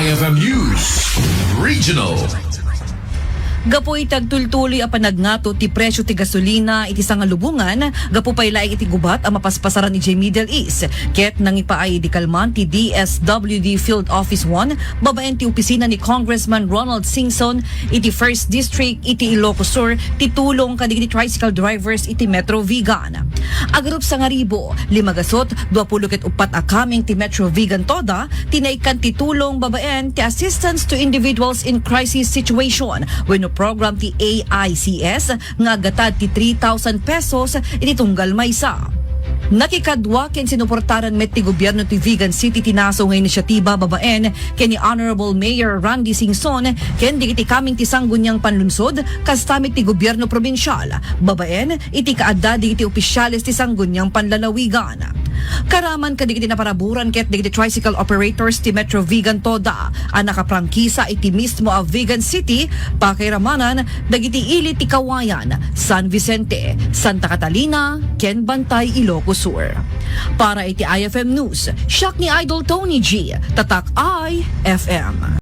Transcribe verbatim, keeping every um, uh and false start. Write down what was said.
F M News Regional. Gapu iti agtultuloy a panagngato ti presyo ti gasolina iti sangalubongan, gapu pay laeng iti gubat a mapaspasaran idiay Middle East, ket nangipaay idi kalman ti D S W D Field Office one babaen ti opisina ni Congressman Ronald Singson iti First District iti Ilocos Sur ti tulong kadagiti tricycle drivers iti Metro Vigan. Agarup sangaribu, lima gasut, dua pulo ket uppat a kameng ti Metro Vigan TODA ti naikkan ti tulong babaen ti Assistance to Individuals in Crisis Situation wenno program ti A I C S nga aggatad ti three thousand pesos iti tunggal maysa. Nakikadua ken sinuportaran met ti gobierno ti Vigan City ti naso nga inisyatiba babaen ken ni Honorable Mayor Randy Singson ken dagiti kameng ti Sangguniang Panlunsod, kasta met ti gobierno probinsial, babaen iti kaadda dagiti opisyales ti Sangguniang Panlalawigan. Karaman kadagiti naparaburan ket dagiti tricycle operators ti Metro Vigan TODA a nakaprangkisa iti mismo a Vigan City, pakairamanan dagiti ili ti Kawayan, San Vicente, Santa Catalina, ken Bantay, Ilocos Sur. Para iti I F M News, siak ni Idol Tony G, Tatak I F M.